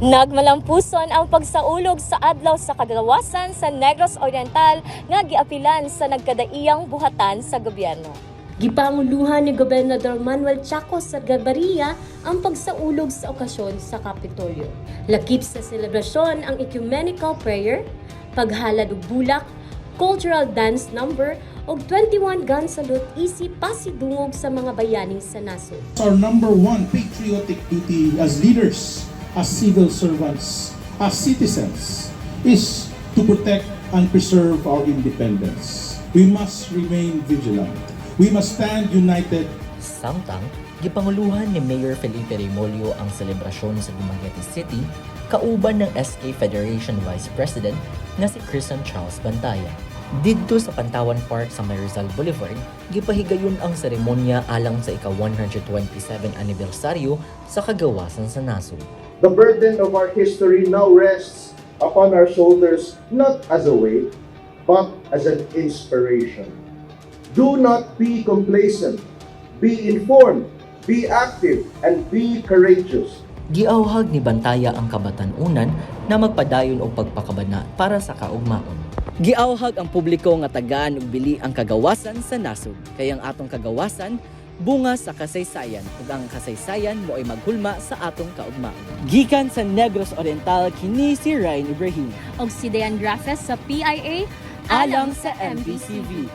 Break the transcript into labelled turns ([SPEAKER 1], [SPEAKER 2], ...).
[SPEAKER 1] Nagmalampuson ang pagsaulog sa Adlaw sa Kagawasan sa Negros Oriental nga giapilan sa nagkadaiyang buhatan sa gobyerno. Gipanguluhan ni Gobernador Manuel Chaco Sagabaria ang pagsaulog sa okasyon sa Kapitolyo. Lakip sa selebrasyon ang ecumenical prayer, paghalad og bulak, cultural dance number ug 21 gun salute isip pasidungog sa mga bayani sa nasod.
[SPEAKER 2] Our number one patriotic duty as leaders, as civil servants, as citizens, is to protect and preserve our independence. We must remain vigilant. We must stand united.
[SPEAKER 3] Samtang, gipanguluhan ni Mayor Felipe Remollo ang selebrasyon sa Dumaguete City kauban ng SK Federation Vice President nga si Crisan Charles Bantaya. Didto sa Pantawan Park sa may Rizal Boulevard, gipahigayon ang seremonya alang sa ika-127 anibersaryo sa kagawasan sa nasod.
[SPEAKER 4] The burden of our history now rests upon our shoulders not as a weight, but as an inspiration. Do not be complacent. Be informed, be active, and be courageous.
[SPEAKER 3] Giawhag ni Bantaya ang kabatan-unan na magpadayon og pagpakabana para sa kaugmaon. Giawhag ang publiko nga tagaan og bili ang kagawasan sa nasod. Kay ang atong kagawasan bunga sa kasaysayan ug ang kasaysayan mo ay maghulma sa atong kaugmaon. Gikan sa Negros Oriental, kini si Ryan Ibrahim.
[SPEAKER 1] Og si Dayan Grafes sa PIA
[SPEAKER 3] alang sa MBCV.